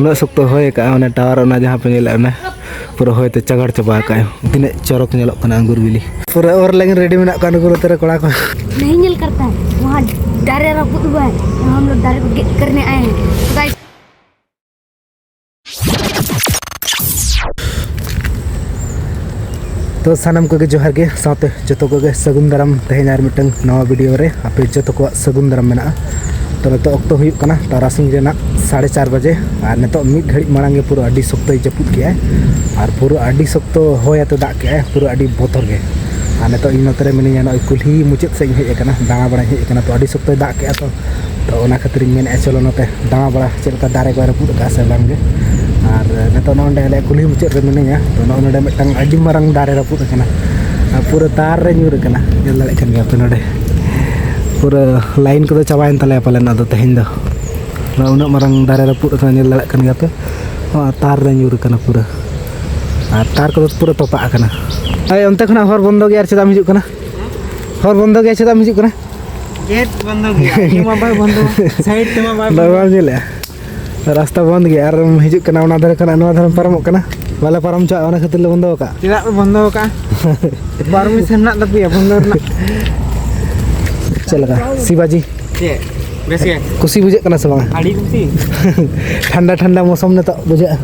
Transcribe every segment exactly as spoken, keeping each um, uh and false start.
ᱩᱱᱟᱹᱜ ᱥᱚᱠᱛᱚ ᱦᱚᱭ ᱟᱠᱟᱫᱼᱟ, ᱚᱱᱟ ᱴᱟᱣᱟᱨ, ᱚᱱᱟ ᱡᱟᱦᱟᱸ ᱯᱮ ᱧᱮᱞᱮᱫ, ᱚᱱᱟ ᱯᱩᱨᱟᱹ ᱦᱚᱭ ᱛᱮ ᱪᱟᱜᱟᱲ ᱪᱟᱵᱟ ᱟᱠᱟᱫᱼᱟᱭ᱾ ᱛᱤᱱᱟᱹᱜ ᱪᱚᱨᱚᱠ ᱧᱮᱞᱚᱜ ᱠᱟᱱᱟ ᱟᱝᱜᱩᱨ ᱵᱤᱞᱤ᱾ ᱯᱩᱨᱟᱹ ᱚᱨ ᱞᱟᱹᱜᱤᱫ ᱨᱮᱰᱤ ᱢᱮᱱᱟᱜ ᱠᱚᱣᱟ ᱱᱩᱠᱩ ᱱᱚᱛᱮ ᱨᱮ ᱠᱚᱲᱟ ᱠᱚ᱾ नहीं निकल करता है, वहाँ डायरे रपूद हुआ है, वहाँ हम लोग डायरे को गेट करने आए हैं। तो गाइस, ᱛᱚ ᱥᱟᱱᱟᱢ ᱠᱚᱜᱮ ᱡᱚᱦᱟᱨ ᱜᱮ, ᱥᱟᱶᱛᱮ ᱡᱚᱛᱚ ᱠᱚᱜᱮ ᱥᱟᱹᱜᱩᱱ ᱫᱟᱨᱟᱢ᱾ ᱛᱮᱦᱮᱧ ᱟᱨ ᱢᱤᱫᱴᱟᱝ ᱱᱟᱣᱟ ᱵᱷᱤᱰᱤᱭᱳ ᱨᱮ ᱟᱯᱮ ᱡᱚᱛᱚ ᱠᱚᱣᱟᱜ ᱥᱟᱹᱜᱩᱱ ᱫᱟᱨᱟᱢ ᱢᱮᱱᱟᱜᱼᱟ᱾ ᱛᱚ ᱱᱤᱛᱚᱜ ᱚᱠᱛᱚ ᱦᱩᱭᱩᱜ ᱠᱟᱱᱟ ᱛᱟᱨᱟᱥᱤᱧ ᱨᱮᱱᱟᱜ ᱥᱟᱲᱮ ᱪᱟᱨ ᱵᱟᱡᱮ, ᱟᱨ ᱱᱤᱛᱚᱜ ᱢᱤᱫ ᱜᱷᱟᱹᱲᱤᱡ ᱢᱟᱲᱟᱝ ᱜᱮ ᱯᱩᱨᱟᱹ ᱟᱹᱰᱤ ᱥᱚᱠᱛᱚᱭ ᱡᱟᱹᱯᱩᱫ ᱠᱮᱜᱼᱟᱭ, ᱟᱨ ᱯᱩᱨᱟᱹ ᱟᱹᱰᱤ ᱥᱚᱠᱛᱚ ᱦᱚᱭ ᱟᱛᱮ ᱫᱟᱜ ᱠᱮᱜᱼᱟᱭ, ᱯᱩᱨᱟᱹ ᱟᱹᱰᱤ ᱵᱚᱛᱚᱨ ᱜᱮ᱾ ᱟᱨ ᱱᱤᱛᱚᱜ ᱤᱧ ᱱᱚᱛᱮ ᱨᱮ ᱢᱤᱱᱟᱹᱧᱟ, ᱱᱚᱜᱼᱚᱭ ᱠᱩᱞᱦᱤ ᱢᱩᱪᱟᱹᱫ ᱥᱮᱫ ᱤᱧ ᱦᱮᱡ ᱟᱠᱟᱱᱟ, ᱫᱟᱬᱟ ᱵᱟᱲᱟᱧ ᱦᱮᱡ ᱟᱠᱟᱱᱟ᱾ ᱛᱚ ᱟᱹᱰᱤ ᱥᱚᱠᱛᱚᱭ ᱫᱟᱜ ᱠᱮᱜᱼᱟ, ᱛᱚ ᱛᱚ ᱚᱱᱟ ᱠᱷᱟᱹᱛᱤᱨ ᱤᱧ ᱢᱮᱱᱮᱫᱼᱟ, ᱪᱚᱞᱚ ᱱᱚᱛᱮ ᱫᱟᱬᱟ ᱵᱟᱲᱟ, ᱪᱮᱫ ᱞᱮᱠᱟ ᱫᱟᱨᱮ ᱠᱚᱭ ᱨᱟᱹᱯᱩᱫ ᱟᱠᱟᱫᱼᱟ ᱥᱮ ᱵᱟᱝ ᱜᱮ᱾ ᱟᱨ ᱱᱤᱛᱚᱜ ᱱᱚᱜᱼᱚ ᱱᱚᱰᱮ ᱟᱞᱮ ᱠᱩᱞᱦᱤ ᱢᱩᱪᱟᱹᱫ ᱨᱮ ᱢᱤᱱᱟᱹᱧᱟ᱾ ᱛᱚ ᱱᱚᱜᱼᱚ ᱱᱚᱰᱮ ᱢᱤᱫᱴᱟᱝ ᱟᱹᱰᱤ ᱢᱟᱨᱟᱝ ᱫᱟᱨᱮ ᱨᱟᱹᱯᱩᱫ ᱟᱠᱟᱱᱟ, ᱟᱨ ᱯᱩᱨᱟᱹ ᱛᱟᱨ ᱨᱮ ᱧᱩᱨ ᱟᱠᱟᱱᱟ᱾ ᱧᱮᱞ ᱫᱟᱲᱮᱭᱟᱜ ᱠᱟᱱ ᱜᱮᱭᱟ ᱯᱮ ᱱᱚᱰᱮ, ᱯᱩᱨᱟᱹ ᱞᱟᱭᱤᱱ ᱠᱚᱫᱚ ᱪᱟᱵᱟᱭᱮᱱ ᱛᱟᱞᱮᱭᱟ ᱯᱟᱞᱮᱱ ᱟᱫᱚ ᱛᱮᱦᱮᱧ ᱫᱚ᱾ ᱱᱚᱣᱟ ᱩᱱᱟᱹᱜ ᱢᱟᱨᱟᱝ ᱫᱟᱨᱮ ᱨᱟᱹᱯᱩᱫ ᱟᱠᱟᱱᱟ, ᱧᱮᱞ ᱫᱟᱲᱮᱭᱟᱜ ᱠᱟᱱ ᱜᱮᱭᱟ ᱯᱮ, ᱱᱚᱣᱟ ᱛᱟᱨ ᱨᱮ ᱧᱩᱨ ᱟᱠᱟᱱᱟ ᱯᱩᱨᱟᱹ, ᱟᱨ ᱛᱟᱨ ᱠᱚᱫᱚ ᱯᱩᱨᱟᱹ ᱛᱚᱯᱟᱜ ᱟᱠᱟᱱᱟ᱾ ᱟᱭ, ᱚᱱᱛᱮ ᱠᱷᱚᱱᱟᱜ ᱦᱚᱨ ᱵᱚᱱᱫᱚ ᱜᱮᱭᱟ, ᱟᱨ ᱪᱮᱫᱟᱜ ᱮᱢ ᱦᱤᱡᱩᱜ ᱠᱟᱱᱟ? ᱦᱚᱨ ᱵᱚᱱᱫᱚ ᱜᱮᱭᱟ, ᱪᱮᱫᱟᱜ ᱮᱢ ᱦᱤᱡᱩᱜ ᱠᱟᱱᱟ? ᱜᱮᱴ ᱵᱚᱱᱫᱚ ᱜᱮᱭᱟ, ᱤᱭᱟᱹ ᱢᱟ ᱵᱟᱭ ᱵᱚᱱᱫᱚ, ᱥᱟᱭᱤᱰ ᱛᱮᱢᱟ ᱵᱟᱭ ᱵᱟᱭ ᱵᱚᱱᱫᱚ᱾ ᱵᱟᱢ ᱧᱮᱞᱮᱜᱼᱟ? ᱨᱟᱥᱛᱟ ᱵᱚᱱᱫ ᱜᱮᱭᱟ, ᱟᱨᱮᱢ ᱦᱤᱡᱩᱜ ᱠᱟᱱᱟ ᱚᱱᱟ ᱫᱷᱟᱨᱮ ᱠᱷᱚᱱᱟᱜ ᱱᱚᱣᱟ ᱫᱷᱟᱨᱮᱢ ᱯᱟᱨᱚᱢᱚᱜ ᱠᱟᱱᱟ, ᱵᱟᱞᱮ ᱯᱟᱨᱚᱢ ᱦᱚᱪᱚᱣᱟᱜᱼᱟ, ᱚᱱᱟ ᱠᱷᱟᱹᱛᱤᱨ ᱞᱮ ᱵᱚᱱᱫᱚ ᱟᱠᱟᱫᱼᱟ᱾ ᱪᱮᱫᱟᱜ ᱯᱮ ᱵᱚᱱᱫᱚ ᱟᱠᱟᱫᱼᱟ? ᱯᱟᱨᱢᱤᱥᱚᱱ ᱢᱮᱱᱟᱜ ᱛᱟᱯᱮᱭᱟ ᱵᱚᱱᱫᱚ ᱨᱮᱱᱟᱜ? ᱪᱮᱫ ᱞᱮᱠᱟ ᱥᱤᱵᱟᱡᱤ? ᱪᱮᱫ? ᱵᱮᱥ ᱜᱮ? ᱠᱩᱥᱤ ᱵᱩᱡᱷᱟᱹᱜ ᱠᱟᱱᱟ ᱥᱮ ᱵᱟᱝᱟ? ᱟᱹᱰᱤ ᱠᱩᱥᱤ᱾ ᱴᱷᱟᱱᱰᱟ ᱴᱷᱟᱱᱰᱟ ᱢᱳᱥᱚᱢ ᱱᱤᱛᱚᱜ ᱵᱩᱡᱷᱟᱹᱜᱼᱟ᱾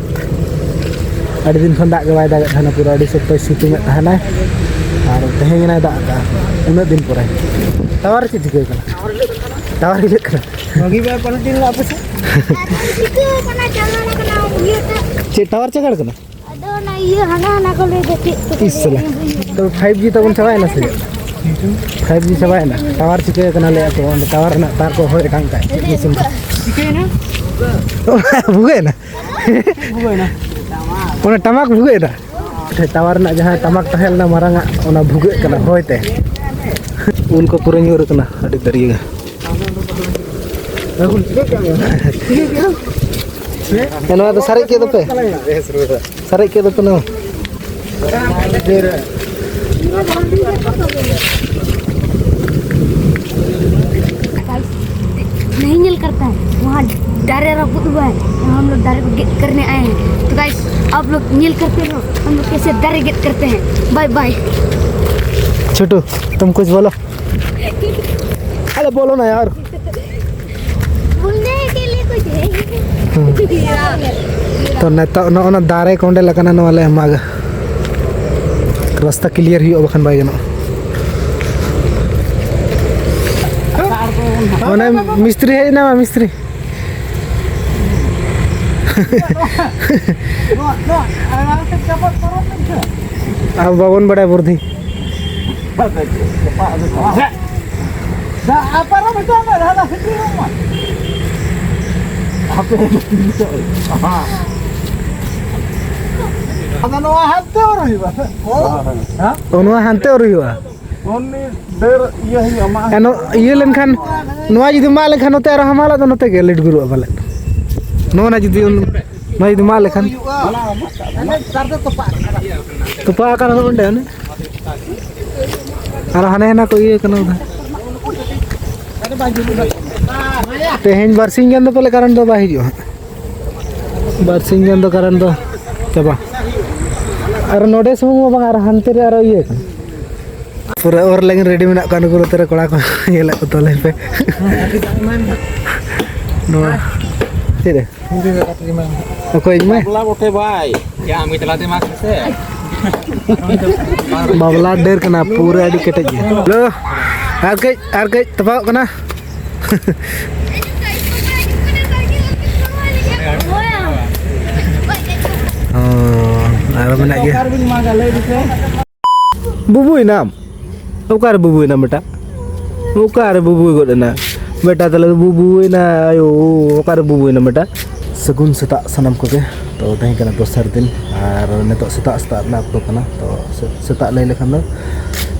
ᱟᱹᱰᱤ ᱫᱤᱱ ᱠᱷᱚᱱ ᱫᱟᱜ ᱜᱮ ᱵᱟᱭ ᱫᱟᱜᱮᱫ ᱛᱟᱦᱮᱱᱟ, ᱯᱩᱨᱟᱹ ᱟᱹᱰᱤ ᱥᱚᱠᱛᱚᱭ ᱥᱤᱛᱩᱝ ᱮᱫ ᱛᱟᱦᱮᱱᱟᱭ, ᱟᱨ ᱛᱮᱦᱮᱧ ᱮᱱᱟᱭ ᱫᱟᱜ ᱟᱠᱟᱫᱼᱟ ᱩᱱᱟᱹᱜ ᱫᱤᱱ ᱯᱚᱨᱮ᱾ ᱴᱟᱣᱟᱨ ᱪᱮᱫ ᱪᱤᱠᱟᱹ ᱠᱟᱱᱟ? ᱴᱟᱣᱟᱨ ᱦᱤᱞᱟᱹᱜ ᱠᱟᱱᱟ᱾ ᱵᱷᱟᱹᱜᱤ ᱵᱟᱭ ᱠᱚᱱᱮᱠᱴᱤᱝ ᱞᱮᱫᱟ ᱟᱯᱮ ᱥᱮᱫ? ᱪᱤᱠᱟᱹ ᱠᱟᱱᱟ, ᱪᱟᱞᱟᱣ ᱠᱟᱱᱟ ᱤᱭᱟᱹ ᱛᱮ᱾ ᱪᱮᱫ ᱴᱟᱣᱟᱨ ᱪᱟᱜᱟᱲ ᱠᱟᱱᱟ? ᱟᱫᱚ ᱚᱱᱟ ᱤᱭᱟᱹ ᱦᱟᱱᱟ ᱦᱟᱱᱟ ᱠᱚ ᱞᱟᱹᱭ ᱫᱟ ᱪᱮᱫ ᱠᱚ ᱤᱥ ᱥᱟᱞᱟ᱾ ᱞᱟᱹᱭᱟ᱾ ᱛᱚᱵᱮ ᱯᱷᱟᱭᱤᱵᱽ ᱡᱤ ᱛᱟᱵᱚᱱ ᱪᱟᱵᱟᱭᱮᱱᱟ ᱥᱮ ᱪᱮᱫ? ᱯᱷᱟᱭᱤᱵᱽ ᱡᱤ ᱪᱟᱵᱟᱭᱮᱱᱟ? ᱴᱟᱣᱟᱨ ᱪᱤᱠᱟᱹ ᱠᱟᱱᱟ ᱞᱟᱹᱭᱟ ᱠᱚ, ᱚᱸᱰᱮ ᱴᱟᱣᱟᱨ ᱨᱮᱱᱟᱜ ᱛᱟᱨ ᱠᱚ ᱦᱚᱭ ᱚᱴᱟᱝ ᱠᱟᱜ ᱪᱮᱫ ᱢᱮᱥᱤᱱ ᱠᱚ? ᱪᱤᱠᱟᱹᱭᱮᱱᱟ? ᱵᱷᱩᱜᱟᱹᱭᱮᱱᱟ? ᱵᱷᱩᱜᱟᱹᱭᱮᱱᱟ? ᱚᱱᱟ ᱴᱟᱢᱟᱠ ᱵᱷᱩᱜᱟᱹᱭᱮᱱᱟ? ᱴᱟᱣᱟᱨ ᱨᱮᱱᱟᱜ ᱡᱟᱦᱟᱸ ᱴᱟᱢᱟᱠ ᱛᱟᱦᱮᱸ ᱞᱮᱱᱟ ᱢᱟᱨᱟᱝ ᱟᱜ, ᱚᱱᱟ ᱵᱷᱩᱜᱟᱹᱜ ᱠᱟᱱᱟ ᱦᱚᱭ ᱛᱮ᱾ ᱩᱞ ᱠᱚ ᱯᱩᱨᱟᱹ ᱧᱩᱨ ᱟᱠᱟᱱᱟ ᱟᱹᱰᱤ ᱫᱟᱹᱨᱭᱟᱹ ᱜᱮ᱾ ᱮ, ᱱᱚᱣᱟ ᱫᱚ ᱥᱟᱨᱮᱡ ᱠᱮᱫ ᱫᱚᱯᱮ? ᱥᱟᱨᱮᱡ ᱠᱮᱫ ᱫᱚᱯᱮ ᱱᱚᱣᱟ? नहीं निकल करता है, वहाँ डायरे रपूद हुआ है, वहाँ हम लोग डायरे को गेट करने आए हैं। तो गाइस, आप लोग नील करते रहो, हम लोग कैसे डायरे गेट करते हैं। Bye bye. छोटू, तुम कुछ बोलो। अरे बोलो ना यार। बोलने के लिए कुछ है ही नहीं। तो ᱱᱤᱛᱚᱜ ᱱᱚᱜᱼᱚ ᱱᱟ ᱫᱟᱨᱮ ᱠᱚᱸᱰᱮᱞ ᱟᱠᱟᱱᱟ, ᱱᱚᱣᱟ ᱞᱮ ᱢᱟᱜᱟ᱾ ᱨᱟᱥᱛᱟ ᱠᱞᱤᱭᱟᱨ ᱦᱩᱭᱩᱜᱼᱟ, ᱵᱟᱠᱷᱟᱱ ᱵᱟᱭ ᱜᱟᱱᱚᱜᱼᱟ᱾ ᱚᱱᱮ ᱢᱤᱥᱛᱨᱤ ᱦᱮᱡ ᱮᱱᱟ, ᱢᱤᱥᱛᱨᱤ᱾ ᱟᱵᱚ ᱵᱟᱵᱚᱱ ᱵᱟᱲᱟᱭᱟ ᱵᱩᱨᱫᱷᱤ᱾ ᱫᱟᱜ ᱯᱟᱨᱚᱢ ᱦᱚᱪᱚ ᱢᱮ, ᱦᱟᱱᱟ ᱥᱮᱫ ᱨᱮ ᱢᱟ᱾ ᱦᱟᱯᱮ, ᱱᱤᱛᱚᱜ᱾ ᱟᱫᱚ ᱱᱚᱣᱟ ᱦᱟᱱᱛᱮ ᱚᱨ ᱦᱩᱭᱩᱜᱼᱟ᱾ ᱦᱮᱸ? ᱚ, ᱱᱚᱣᱟ ᱦᱟᱱᱛᱮ ᱚᱨ ᱦᱩᱭᱩᱜᱼᱟ᱾ ᱩᱱᱤ ᱰᱟᱹᱨ ᱤᱭᱟᱹ ᱦᱩᱭᱩᱜᱼᱟ, ᱢᱟᱜ ᱮᱱ-, ᱤᱭᱟᱹ ᱞᱮᱱᱠᱷᱟᱱ, ᱱᱚᱣᱟ ᱡᱩᱫᱤ ᱢᱟᱜ ᱞᱮᱱᱠᱷᱟᱱ ᱱᱚᱛᱮ ᱟᱨᱚ ᱦᱟᱢᱟᱞᱚᱜ ᱫᱚ, ᱱᱚᱛᱮ ᱜᱮ ᱞᱮᱴ ᱜᱩᱨᱩᱜᱼᱟ ᱯᱟᱞᱮᱫ᱾ ᱱᱚᱣᱟ ᱱᱟ ᱡᱩᱫᱤ ᱩᱱ-, ᱱᱚᱣᱟ ᱡᱩᱫᱤ ᱢᱟᱜ ᱞᱮᱠᱷᱟᱱ᱾ ᱦᱩᱭᱩᱜᱼᱟ᱾ ᱚᱱᱟ ᱢᱟ ᱥᱟᱵ ᱢᱮ᱾ ᱛᱚᱯᱟ ᱟᱠᱟᱱᱟ ᱚᱸᱰᱮ, ᱚᱱᱮ᱾ ᱟᱨ ᱦᱟᱱᱮ ᱦᱟᱱᱟ ᱠᱚ ᱤᱭᱟᱹ ᱠᱟᱱᱟ ᱩᱫᱷᱟᱹᱨ᱾ ᱛᱮᱦᱮᱧ ᱵᱟᱨᱥᱤᱧ ᱜᱟᱱ ᱫᱚ ᱯᱟᱞᱮ ᱠᱟᱨᱮᱱᱴ ᱫᱚ ᱵᱟᱭ ᱦᱤᱡᱩᱜᱼᱟ ᱦᱟᱸᱜ᱾ ᱵᱟᱨᱥᱤᱧ ᱜᱟᱱ ᱫᱚ ᱠᱟᱨᱮᱱᱴ ᱫᱚ ᱪᱟᱵᱟ᱾ ᱟᱨ ᱱᱚᱰᱮ ᱥᱩᱢᱩᱝ ᱦᱚᱸ ᱵᱟᱝ, ᱟᱨ ᱦᱟᱱᱛᱮ ᱨᱮ ᱟᱨᱚ ᱤᱭᱟᱹ ᱠᱟᱱᱟ᱾ ᱯᱩᱨᱟᱹ ᱚᱨ ᱞᱟᱹᱜᱤᱫ ᱨᱮᱰᱤ ᱢᱮᱱᱟᱜ ᱠᱚᱣᱟ ᱱᱩᱠᱩ ᱱᱚᱛᱮ ᱨᱮ ᱠᱚᱲᱟ ᱠᱚ᱾ ᱧᱮᱞᱮᱫ ᱠᱚ ᱛᱟᱞᱮ ᱯᱮ᱾ ᱱᱚᱣᱟ ᱪᱮᱫ ᱨᱮ? ᱚᱠᱚᱭ ᱤᱧ ᱢᱮ? ᱵᱟᱵᱞᱟ ᱵᱚᱴᱷᱮ ᱵᱷᱟᱭ᱾ ᱵᱟᱵᱞᱟ ᱰᱟᱹᱨ ᱠᱟᱱᱟ, ᱯᱩᱨᱟᱹ ᱟᱹᱰᱤ ᱠᱮᱴᱮᱡ ᱜᱮ᱾ ᱦᱮᱞᱳ, ᱟᱨ ᱠᱟᱹᱡ, ᱟᱨ ᱠᱟᱹᱡ ᱛᱚᱯᱟᱜᱚᱜ ᱠᱟᱱᱟ᱾ ᱚ, ᱟᱨᱚ ᱢᱮᱱᱟᱜ ᱜᱮᱭᱟ᱾ ᱚᱠᱟᱨᱮᱵᱤᱱ ᱢᱟᱜᱟ, ᱞᱟᱹᱭ ᱵᱤᱱ ᱥᱮ? ᱵᱩᱵᱩᱭ ᱱᱟᱢ? ᱚᱠᱟᱨᱮ ᱵᱩᱵᱩᱭ ᱱᱟᱢ ᱵᱮᱴᱟ? ᱚᱠᱟᱨᱮ ᱵᱩᱵᱩᱭ ᱜᱚᱫ ᱮᱱᱟ? ᱵᱮᱴᱟ ᱛᱟᱞᱮ ᱫᱚ ᱵᱩᱵᱩᱭ ᱱᱟ, ᱟᱭᱳ, ᱚᱠᱟᱨᱮ ᱵᱩᱵᱩᱭ ᱱᱟᱢ ᱵᱮᱴᱟ? ᱥᱟᱹᱜᱩᱱ ᱥᱮᱛᱟᱜ ᱥᱟᱱᱟᱢ ᱠᱚᱜᱮ᱾ ᱛᱚ, ᱛᱮᱦᱮᱧ ᱠᱟᱱᱟ ᱫᱚᱥᱟᱨ ᱫᱤᱱ, ᱟᱨ ᱱᱤᱛᱚᱜ ᱥᱮᱛᱟᱜ ᱥᱮᱛᱟᱜ ᱨᱮᱱᱟᱜ ᱚᱠᱛᱚ ᱠᱟᱱᱟ᱾ ᱛᱚ, ᱥᱮ-, ᱥᱮᱛᱟᱜ ᱞᱟᱹᱭ ᱞᱮᱠᱷᱟᱱ ᱫᱚ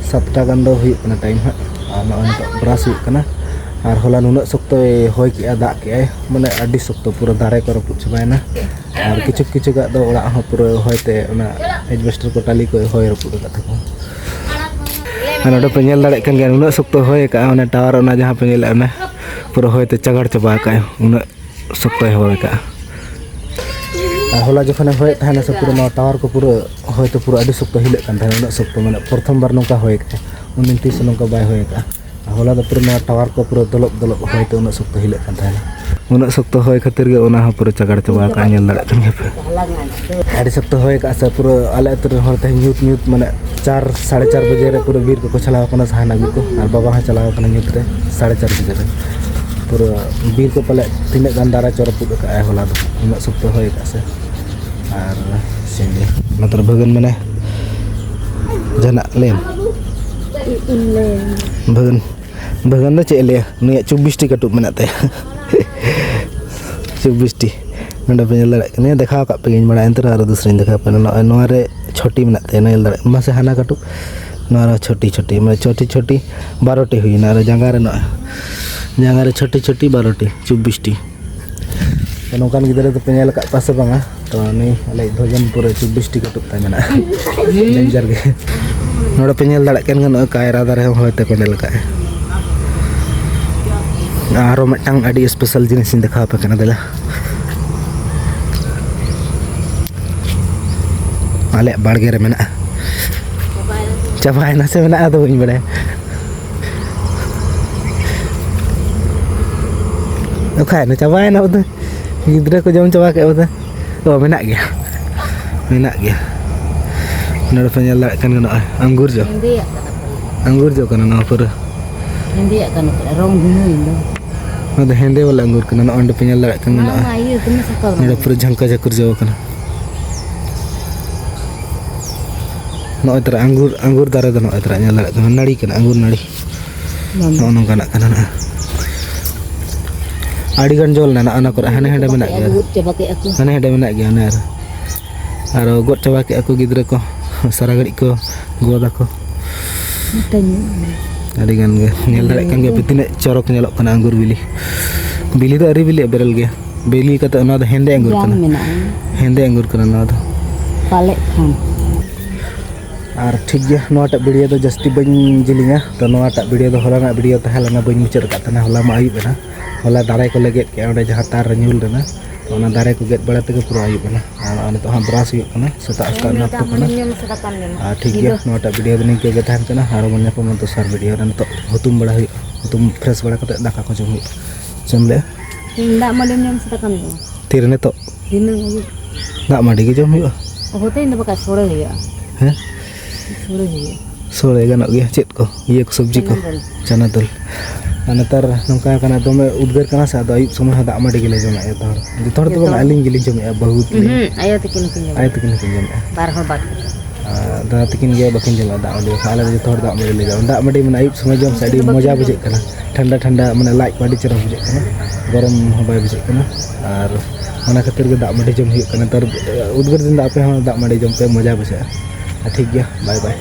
ᱥᱟᱛᱴᱟ ᱜᱟᱱ ᱫᱚ ᱦᱩᱭᱩᱜ ᱠᱟᱱᱟ ᱴᱟᱭᱤᱢ ᱦᱟᱸᱜ᱾ ᱟᱨ ᱱᱚᱜᱼᱚᱭ ᱱᱤᱛᱚᱜ ᱵᱨᱟᱥ ᱦᱩᱭᱩᱜ ᱠᱟᱱᱟ᱾ ᱟᱨ ᱦᱚᱞᱟ ᱱᱩᱱᱟᱹᱜ ᱥᱚᱠᱛᱚᱭ ᱦᱚᱭ ᱠᱮᱜᱼᱟ, ᱫᱟᱜ ᱠᱮᱜᱼᱟᱭ, ᱢᱟᱱᱮ ᱟᱹᱰᱤ ᱥᱚᱠᱛᱚ, ᱯᱩᱨᱟᱹ ᱫᱟᱨᱮ ᱠᱚ ᱨᱟᱹᱯᱩᱫ ᱪᱟᱵᱟᱭᱮᱱᱟ᱾ ᱟᱨ ᱠᱤᱪᱷᱩ ᱠᱤᱪᱷᱩ ᱜᱟᱜ ᱫᱚ ᱚᱲᱟᱜ ᱦᱚᱸ ᱯᱩᱨᱟᱹ ᱦᱚᱭ ᱛᱮ ᱚᱱᱟ ᱮᱡᱵᱮᱥᱴᱟᱨ ᱠᱚ, ᱴᱟᱹᱞᱤ ᱠᱚ ᱦᱚᱭ ᱨᱟᱹᱯᱩᱫ ᱟᱠᱟᱫ ᱛᱟᱠᱚᱣᱟ᱾ ᱟᱨ ᱱᱚᱰᱮ ᱯᱮ ᱧᱮᱞ ᱫᱟᱲᱮᱭᱟᱜ ᱠᱟᱱ ᱜᱮᱭᱟ, ᱱᱩᱱᱟᱹᱜ ᱥᱚᱠᱛᱚ ᱦᱚᱭ ᱟᱠᱟᱫᱼᱟ, ᱚᱱᱟ ᱴᱟᱣᱟᱨ, ᱚᱱᱟ ᱡᱟᱦᱟᱸ ᱯᱮ ᱧᱮᱞᱮᱫᱼᱟ, ᱚᱱᱟ ᱯᱩᱨᱟᱹ ᱦᱚᱭᱛᱮ ᱪᱟᱜᱟᱲ ᱪᱟᱵᱟ ᱟᱠᱟᱫᱼᱟᱭ, ᱩᱱᱟᱹᱜ ᱥᱚᱠᱛᱚᱭ ᱦᱚᱭ ᱟᱠᱟᱫᱼᱟ᱾ ᱟᱨ ᱦᱚᱞᱟ ᱡᱚᱠᱷᱚᱱᱮ ᱦᱚᱭᱮᱫ ᱛᱟᱦᱮᱱᱟ ᱥᱮ, ᱯᱩᱨᱟᱹ ᱱᱚᱣᱟ ᱴᱟᱣᱟᱨ ᱠᱚ ᱯᱩᱨᱟᱹ ᱦᱚᱭᱛᱮ ᱯᱩᱨᱟᱹ ᱟᱹᱰᱤ ᱥᱚᱠᱛᱚ ᱦᱤᱞᱟᱹᱜ ᱠᱟᱱ ᱛᱟᱦᱮᱱᱟ, ᱩᱱᱟᱹᱜ ᱥᱚᱠᱛᱚ, ᱢᱟᱱᱮ ᱯᱨᱚᱛᱷᱚᱢ ᱵᱟᱨ ᱱᱚᱝᱠᱟ ᱦᱚᱭ ᱟᱠᱟᱫᱼᱟ, ᱩᱱᱫᱤᱱ ᱛᱤᱥ ᱦᱚᱸ ᱱᱚᱝᱠᱟ ᱵᱟᱭ ᱦᱚᱭ ᱟᱠᱟᱫᱼᱟ᱾ ᱟᱨ ᱦᱚᱞᱟ ᱫᱚ ᱯᱩᱨᱟᱹ ᱱᱚᱣᱟ ᱴᱟᱣᱟᱨ ᱠᱚ ᱯᱩᱨᱟᱹ ᱫᱚᱞᱚᱵ ᱫᱚᱞᱚᱵ ᱦᱚᱭᱛᱮ ᱩᱱᱟᱹᱜ ᱥᱚᱠᱛᱚ ᱦᱤᱞᱟᱹᱜ ᱠᱟᱱ ᱛᱟᱦᱮᱱᱟ᱾ ᱩᱱᱟᱹᱜ ᱥᱚᱠᱛᱚ ᱦᱚᱭ ᱠᱷᱟᱹᱛᱤᱨ ᱜᱮ ᱚᱱᱟ ᱦᱚᱸ ᱯᱩᱨᱟᱹ ᱪᱟᱜᱟᱲ ᱪᱟᱵᱟ ᱟᱠᱟᱫᱼᱟ, ᱧᱮᱞ ᱫᱟᱲᱮᱭᱟᱜ ᱠᱟᱱ ᱜᱮᱭᱟ ᱯᱮ᱾ ᱟᱹᱰᱤ ᱥᱚᱠᱛᱚ ᱦᱚᱭ ᱟᱠᱟᱫᱼᱟ ᱥᱮ, ᱯᱩᱨᱟᱹ ᱟᱞᱮ ᱟᱹᱛᱩ ᱨᱮᱱ ᱦᱚᱲ ᱛᱮᱦᱮᱧ ᱧᱩᱛ ᱧᱩᱛ, ᱢᱟᱱᱮ ᱪᱟᱨ, ᱥᱟᱲᱮ ᱪᱟᱨ ᱵᱟᱡᱮ ᱨᱮ ᱯᱩᱨᱟᱹ ᱵᱤᱨ ᱠᱚᱠᱚ ᱪᱟᱞᱟᱣ ᱟᱠᱟᱱᱟ ᱥᱟᱦᱟᱱ ᱟᱹᱜᱩ ᱠᱚ, ᱟᱨ ᱵᱟᱵᱟ ᱦᱚᱸ ᱪᱟᱞᱟᱣ ᱟᱠᱟᱱᱟ ᱧᱩᱛ ᱨᱮ ᱥᱟᱲᱮ ᱪᱟᱨ ᱵᱟᱡᱮ ᱨᱮ᱾ ᱯᱩᱨᱟᱹ ᱵᱤᱨ ᱠᱚ ᱯᱟᱞᱮ ᱛᱤᱱᱟᱹᱜ ᱜᱟᱱ ᱫᱟᱨᱮ ᱪᱚ ᱨᱟᱹᱯᱩᱫ ᱟᱠᱟᱫᱼᱟᱭ ᱦᱚᱞᱟ ᱫᱚ, ᱩᱱᱟᱹᱜ ᱥᱚᱠᱛᱚ ᱦᱚᱭ ᱟᱠᱟᱫᱼᱟ ᱥᱮ᱾ ᱟᱨ ᱪᱮᱫ ᱤᱧ ᱞᱟᱹᱭᱟ, ᱚᱱᱟ ᱛᱚᱨᱟ ᱵᱷᱟᱹᱜᱟᱹᱱ ᱢᱮᱱᱟᱭ, ᱡᱟᱦᱟᱱᱟᱜ ᱞᱟᱹᱭ ᱟᱢ? ᱵᱷᱟᱹᱜᱟᱹᱱ, ᱵᱷᱟᱹᱜᱟᱹᱱ ᱫᱚ ᱪᱮᱫ ᱮ ᱞᱟᱹᱭᱟ, ᱱᱩᱭᱟᱜ ᱪᱚᱵᱵᱤᱥ ᱴᱤ ᱠᱟᱹᱴᱩᱵ ᱢᱮᱱᱟᱜ ᱛᱟᱭᱟ᱾ ᱪᱚᱵᱵᱤᱥ ᱴᱤ᱾ ᱱᱚᱰᱮ ᱯᱮ ᱧᱮᱞ ᱫᱟᱲᱮᱭᱟᱜ ᱠᱟᱱᱟ, ᱫᱮᱠᱷᱟᱣ ᱟᱠᱟᱫ ᱯᱮᱭᱟᱹᱧ ᱢᱟᱲᱟᱝ, ᱮᱱᱛᱮ ᱨᱮᱦᱚᱸ ᱟᱨᱚ ᱫᱚᱥᱨᱟᱧ ᱫᱮᱠᱷᱟᱣ ᱯᱮᱭᱟ᱾ ᱱᱚᱜᱼᱚᱭ ᱱᱚᱣᱟ ᱨᱮ ᱪᱷᱚᱴᱤ ᱢᱮᱱᱟᱜ ᱛᱟᱭᱟ, ᱧᱮᱞ ᱫᱟᱲᱮᱭᱟᱜ ᱠᱟᱱᱟ ᱥᱮ? ᱦᱟᱱᱟ ᱠᱟᱹᱴᱩᱵ, ᱱᱚᱣᱟ ᱨᱮᱦᱚᱸ ᱪᱷᱚᱴᱤ ᱪᱷᱚᱴᱤ, ᱢᱟᱱᱮ ᱪᱷᱚᱴᱤ ᱪᱷᱚᱴᱤ ᱵᱟᱨᱚ ᱴᱤ ᱦᱩᱭᱱᱟ᱾ ᱟᱨ ᱡᱟᱸᱜᱟ ᱨᱮ ᱱᱚᱜᱼᱚᱭ, ᱡᱟᱸᱜᱟ ᱨᱮ ᱪᱷᱚᱴᱤ ᱪᱷᱚᱴᱤ ᱵᱟᱨᱚ ᱴᱤ, ᱪᱚᱵᱵᱤᱥ ᱴᱤ᱾ ᱛᱚ, ᱱᱚᱝᱠᱟᱱ ᱜᱤᱫᱽᱨᱟᱹ ᱫᱚᱯᱮ ᱧᱮᱞ ᱟᱠᱟᱫ ᱠᱚᱣᱟ ᱥᱮ ᱵᱟᱝᱟ? ᱛᱚ, ᱱᱩᱭ ᱟᱞᱮᱭᱤᱡ ᱵᱷᱟᱹᱜᱟᱹᱱ ᱯᱩᱨᱟᱹ ᱪᱚᱵᱵᱤᱥ ᱴᱤ ᱠᱟᱹᱴᱩᱵ ᱛᱟᱭ ᱢᱮᱱᱟᱜᱼᱟ᱾ ᱰᱮᱧᱡᱟᱨ ᱜᱮ᱾ ᱱᱚᱰᱮ ᱯᱮ ᱧᱮᱞ ᱫᱟᱲᱮᱭᱟᱜ ᱠᱟᱱ ᱜᱮᱭᱟ, ᱱᱚᱜᱼᱚᱭ ᱠᱟᱭᱨᱟ ᱫᱟᱨᱮ ᱦᱚᱸ ᱦᱚᱭ ᱛᱮᱠᱚ ᱧᱮᱞ ᱟᱠᱟᱫᱼᱟ᱾ ᱟᱨᱚ ᱢᱤᱫᱴᱟᱝ ᱟᱹᱰᱤ ᱥᱯᱮᱥᱟᱞ ᱡᱤᱱᱤᱥ ᱤᱧ ᱫᱮᱠᱷᱟᱣ ᱟᱯᱮ ᱠᱟᱱᱟ, ᱫᱮᱞᱟ᱾ ᱟᱞᱮᱭᱟᱜ ᱵᱟᱲᱜᱮ ᱨᱮ ᱢᱮᱱᱟᱜᱼᱟ᱾ ᱪᱟᱵᱟᱭᱮᱱᱟ ᱥᱮ ᱢᱮᱱᱟᱜᱼᱟ, ᱟᱫᱚ ᱵᱟᱹᱧ ᱵᱟᱲᱟᱭᱟ᱾ ᱚᱠᱟᱭᱮᱱᱟ? ᱪᱟᱵᱟᱭᱮᱱᱟ ᱵᱚᱫᱷᱚᱭ᱾ ᱜᱤᱫᱽᱨᱟᱹ ᱠᱚ ᱡᱚᱢ ᱪᱟᱵᱟ ᱠᱮᱫ ᱵᱚᱫᱷᱚᱭ᱾ ᱚ, ᱢᱮᱱᱟᱜ ᱜᱮᱭᱟ, ᱢᱮᱱᱟᱜ ᱜᱮᱭᱟ᱾ ᱱᱚᱰᱮ ᱯᱮ ᱧᱮᱞ ᱫᱟᱲᱮᱭᱟᱜ ᱠᱟᱱ ᱜᱮᱭᱟ, ᱱᱚᱜᱼᱚᱭ ᱟᱝᱜᱩᱨ ᱡᱚ᱾ ᱦᱮᱸᱫᱮᱭᱟᱜ ᱠᱟᱱᱟ ᱯᱟᱞᱮ᱾ ᱟᱝᱜᱩᱨ ᱡᱚ ᱠᱟᱱᱟ ᱱᱚᱣᱟ ᱯᱩᱨᱟᱹ᱾ ᱦᱮᱸᱫᱮᱭᱟᱜ ᱠᱟᱱᱟ ᱯᱟᱞᱮ, ᱨᱚᱝ ᱵᱷᱤᱱᱟᱹ ᱮᱱ ᱫᱚ᱾ ᱱᱚᱣᱟ ᱫᱚ ᱦᱮᱸᱫᱮ ᱵᱟᱞᱟ ᱟᱝᱜᱩᱨ ᱠᱟᱱᱟ, ᱱᱚᱜᱼᱚᱭ ᱱᱚᱰᱮ ᱯᱮ ᱧᱮᱞ ᱫᱟᱲᱮᱭᱟᱜ ᱠᱟᱱ ᱜᱮᱭᱟ, ᱵᱟᱝ, ᱱᱚᱜᱼᱚᱭ᱾ ᱵᱟᱝ, ᱤᱭᱟᱹ ᱠᱟᱱᱟ, ᱥᱟᱠᱟᱢ ᱱᱚᱰᱮ ᱨᱮᱱᱟᱜ᱾ ᱯᱩᱨᱟᱹ ᱡᱷᱟᱝᱠᱟ ᱡᱷᱟᱹᱠᱩᱨ ᱡᱚ ᱠᱟᱱᱟ᱾ ᱱᱚᱜᱼᱚᱭ ᱛᱚᱨᱟ ᱟᱝᱜᱩᱨ, ᱟᱝᱜᱩᱨ ᱫᱟᱨᱮ ᱫᱚ ᱱᱚᱜᱼᱚᱭ ᱛᱚᱨᱟ ᱧᱮᱞ ᱫᱟᱲᱮᱭᱟᱜ ᱠᱟᱱᱟ, ᱱᱟᱹᱲᱤ ᱠᱟᱱᱟ, ᱟᱝᱜᱩᱨ ᱱᱟᱹᱲᱤ᱾ ᱵᱟᱝ᱾ ᱱᱚᱜᱼᱚ ᱱᱚᱝᱠᱟᱱᱟᱜ ᱠᱟᱱᱟ ᱱᱟᱜ᱾ ᱟᱹᱰᱤ ᱜᱟᱱ ᱡᱚ ᱞᱮᱱᱟ ᱱᱚᱜᱼᱚ ᱱᱚᱣᱟ ᱠᱚᱨᱮ, ᱦᱟᱱᱮ ᱦᱟᱸᱰᱮ ᱢᱮᱱᱟᱜ ᱜᱮᱭᱟ᱾ ᱜᱚᱫ ᱪᱟᱵᱟ ᱠᱮᱫᱼᱟ ᱠᱚ᱾ ᱦᱟᱱᱮ ᱦᱟᱸᱰᱮ ᱢᱮᱱᱟᱜ ᱜᱮᱭᱟ, ᱚᱱᱮ ᱟᱨ, ᱟᱨᱚ ᱜᱚᱫ ᱪᱟᱵᱟ ᱠᱮᱫᱼᱟ ᱠᱚ ᱜᱤᱫᱽᱨᱟᱹ ᱠᱚ, ᱥᱟᱨᱟ ᱜᱷᱟᱹᱲᱤᱡ ᱠᱚ ᱜᱚᱫ ᱟᱠᱚ᱾ ᱢᱤᱫᱴᱟᱝ ᱧᱩ ᱢᱮ᱾ ᱟᱹᱰᱤ ᱜᱟᱱ ᱜᱮ ᱧᱮᱞ ᱫᱟᱲᱮᱭᱟᱜ ᱠᱟᱱ ᱜᱮᱭᱟ ᱯᱮ, ᱛᱤᱱᱟᱹᱜ ᱪᱚᱨᱚᱠ ᱧᱮᱞᱚᱜ ᱠᱟᱱᱟ ᱟᱝᱜᱩᱨ ᱵᱤᱞᱤ᱾ ᱵᱤᱞᱤ ᱫᱚ ᱟᱹᱣᱨᱤ ᱵᱤᱞᱤᱜᱼᱟ, ᱵᱮᱨᱮᱞ ᱜᱮ᱾ ᱵᱤᱞᱤ ᱠᱟᱛᱮ ᱚᱱᱟ ᱫᱚ ᱦᱮᱸᱫᱮ ᱟᱝᱜᱩᱨ ᱡᱟᱝ ᱠᱟᱱᱟ᱾ ᱢᱮᱱᱟᱜᱼᱟ᱾ ᱦᱮᱸᱫᱮ ᱟᱝᱜᱩᱨ ᱠᱟᱱᱟ ᱱᱚᱣᱟ ᱫᱚ᱾ ᱯᱟᱞᱮᱫ ᱠᱷᱟᱱ᱾ ᱟᱨ ᱴᱷᱤᱠ ᱜᱮᱭᱟ, ᱱᱚᱣᱟᱴᱟᱜ ᱵᱷᱤᱰᱤᱭᱳ ᱫᱚ ᱡᱟᱹᱥᱛᱤ ᱵᱟᱹᱧ ᱡᱤᱞᱤᱧᱟ᱾ ᱛᱚ, ᱱᱚᱣᱟᱴᱟᱜ ᱵᱷᱤᱰᱤᱭᱳ ᱫᱚ ᱦᱚᱞᱟᱱᱟᱜ ᱵᱷᱤᱰᱤᱭᱳ ᱛᱟᱦᱮᱸ ᱞᱮᱱᱟ, ᱵᱟᱹᱧ ᱢᱩᱪᱟᱹᱫ ᱟᱠᱟᱫ ᱛᱟᱦᱮᱱᱟ᱾ ᱦᱚᱞᱟ ᱢᱟ ᱟᱹᱭᱩᱵ ᱮᱱᱟ, ᱦᱚᱞᱟ ᱫᱟᱨᱮ ᱠᱚᱞᱮ ᱜᱮᱫ ᱠᱮᱜᱼᱟ, ᱚᱸᱰᱮ ᱡᱟᱦᱟᱸ ᱛᱟᱨ ᱨᱮ ᱧᱩᱨ ᱞᱮᱱᱟ, ᱛᱚ, ᱚᱱᱟ ᱫᱟᱨᱮ ᱠᱚ ᱜᱮᱫ ᱵᱟᱲᱟ ᱛᱮᱜᱮ ᱯᱩᱨᱟᱹ ᱟᱹᱭᱩᱵ ᱮᱱᱟ᱾ ᱟᱨ ᱱᱚᱜᱼᱚᱭ ᱱᱤᱛᱚᱜ ᱦᱚᱸ ᱵᱨᱟᱥ ᱦᱩᱭᱩᱜ ᱠᱟᱱᱟ, ᱥᱮᱛᱟᱜ ᱥᱮᱛᱟᱜ ᱦᱮᱸ, ᱱᱟᱯᱛᱩ ᱫᱟᱜ ᱠᱟᱱᱟ᱾ ᱢᱟᱹᱰᱤ ᱧᱩ ᱢᱮᱥᱮ, ᱫᱟᱠᱟᱢ ᱡᱚᱢᱟ᱾ ᱟᱨ ᱴᱷᱤᱠ ᱜᱮᱭᱟ, ᱧᱤᱫᱟᱹ᱾ ᱱᱚᱣᱟᱴᱟᱜ ᱵᱷᱤᱰᱤᱭᱳ ᱫᱚ ᱱᱤᱝᱠᱟᱹ ᱜᱮ ᱛᱟᱦᱮᱱ ᱠᱟᱱᱟ, ᱟᱨᱚ ᱵᱚᱱ ᱧᱟᱯᱟᱢᱟ ᱫᱚᱥᱟᱨ ᱵᱷᱤᱰᱤᱭᱳ ᱨᱮ᱾ ᱱᱤᱛᱚᱜ ᱦᱩᱛᱩᱢ ᱵᱟᱲᱟ ᱦᱩᱭᱩᱜᱼᱟ, ᱦᱩᱛᱩᱢ ᱯᱷᱨᱮᱥ ᱵᱟᱲᱟ ᱠᱟᱛᱮ ᱫᱟᱠᱟ ᱠᱚ ᱡᱚᱢ ᱦᱩᱭᱩᱜᱼᱟ᱾ ᱪᱮᱫ ᱮᱢ ᱞᱟᱹᱭᱟ? ᱤᱧ ᱫᱟᱜ ᱢᱟᱹᱰᱤ ᱧᱩ ᱢᱮᱥᱮ, ᱫᱟᱠᱟᱢ ᱡᱚᱢᱟ᱾ ᱛᱤᱨᱮ ᱱᱤᱛᱚᱜ? ᱫᱷᱤᱱᱟᱹᱝ ᱟᱹᱭᱩᱵ᱾ ᱫᱟᱜ ᱢᱟᱹᱰᱤ ᱜᱮ ᱡᱚᱢ ᱦᱩᱭᱩᱜᱼᱟ᱾ ᱚᱦᱚ, ᱛᱮᱦᱮᱧ ᱫᱚ ᱵᱟᱠᱷᱟᱡ ᱥᱳᱲᱮ ᱦᱩᱭᱩᱜᱼᱟ᱾ ᱦᱮᱸ? ᱥᱳᱲᱮ ᱦᱩᱭᱩᱜᱼᱟ᱾ ᱥᱳᱲᱮ ᱜᱟᱱᱚᱜ ᱜᱮᱭᱟ᱾ ᱪᱮᱫ ᱠᱚ? ᱤᱭᱟᱹ ᱠᱚ, ᱥᱚᱵᱽᱡᱤ ᱠᱚ? ᱪᱟᱱᱟ ᱫᱟᱹᱞ᱾ ᱪᱟᱱᱟ ᱫᱟᱹᱞ᱾ ᱟᱨ ᱱᱮᱛᱟᱨ ᱱᱚᱝᱠᱟ ᱠᱟᱱᱟ, ᱫᱚᱢᱮ ᱩᱫᱽᱜᱟᱹᱨ ᱠᱟᱱᱟ ᱥᱮ, ᱟᱫᱚ ᱟᱹᱭᱩᱵ ᱥᱚᱢᱚᱭ ᱦᱚᱸ ᱫᱟᱜ ᱢᱟᱹᱰᱤ ᱜᱮᱞᱮ ᱡᱚᱢᱟ ᱡᱚᱛᱚ ᱦᱚᱲ᱾ ᱡᱚᱛᱚ ᱦᱚᱲ ᱫᱚ ᱡᱚᱛᱚ ᱵᱟᱝ, ᱦᱚᱲ? ᱟᱹᱞᱤᱧ ᱜᱮᱞᱤᱧ ᱡᱚᱢᱮᱜᱼᱟ, ᱵᱟᱹᱦᱩ ᱛᱟᱹᱞᱤᱧ᱾ ᱦᱩᱸ, ᱟᱭᱳ ᱛᱟᱹᱠᱤᱱ ᱦᱚᱸᱠᱤᱱ ᱡᱚᱢᱟ᱾ ᱟᱭᱳ ᱛᱟᱹᱠᱤᱱ ᱦᱚᱸᱠᱤᱱ ᱡᱚᱢᱮᱜᱼᱟ᱾ ᱵᱟᱨ ᱦᱚᱲ ᱵᱟᱫ ᱠᱟᱛᱮ᱾ ᱟᱨ ᱫᱟᱫᱟ ᱛᱟᱹᱠᱤᱱ ᱜᱮ ᱵᱟᱹᱠᱤᱱ ᱡᱚᱢᱟ ᱫᱟᱜ ᱢᱟᱹᱰᱤ, ᱵᱟᱠᱷᱟᱱ ᱟᱞᱮ ᱫᱚ ᱡᱚᱛᱚ ᱦᱚᱲ ᱫᱟᱜ ᱢᱟᱹᱰᱤ ᱞᱮ ᱡᱚᱢᱟ᱾ ᱫᱟᱜ ᱢᱟᱹᱰᱤ ᱢᱟᱱᱮ ᱟᱹᱭᱩᱵ ᱥᱚᱢᱚᱭ ᱡᱚᱢ ᱥᱮ ᱩᱱᱠᱤᱱ ᱟᱹᱰᱤ ᱫᱚ ᱢᱚᱡᱟ ᱵᱟᱹᱠᱤᱱ ᱵᱩᱡᱷᱟᱹᱜ ᱡᱚᱢᱟ᱾ ᱠᱟᱱᱟ᱾ ᱴᱷᱟᱱᱰᱟ ᱴᱷᱟᱱᱰᱟ, ᱢᱟᱱᱮ ᱞᱟᱡ ᱠᱚ ᱟᱹᱰᱤ ᱪᱮᱦᱨᱟ ᱵᱩᱡᱷᱟᱹᱜ ᱠᱟᱱᱟ, ᱜᱚᱨᱚᱢ ᱦᱚᱸ ᱵᱟᱭ ᱵᱩᱡᱷᱟᱹᱜ ᱠᱟᱱᱟ᱾ ᱟᱨ ᱚᱱᱟ ᱠᱷᱟᱹᱛᱤᱨ ᱜᱮ ᱫᱟᱜ ᱢᱟᱹᱰᱤ ᱡᱚᱢ ᱦᱩᱭᱩᱜ ᱠᱟᱱᱟ᱾ ᱱᱮᱛᱟᱨ ᱩᱫᱽᱜᱟᱹᱨ ᱫᱤᱱ ᱫᱚ ᱟᱯᱮ ᱦᱚᱸ ᱫᱟᱜ ᱢᱟᱹᱰᱤ ᱡᱚᱢ ᱯᱮ, ᱢᱚᱡᱟ ᱵᱩᱡᱷᱟᱹᱜᱼᱟ᱾ ᱟᱨ ᱴᱷᱤᱠ ᱜᱮᱭᱟ, ᱵᱟᱭ ᱵᱟᱭ᱾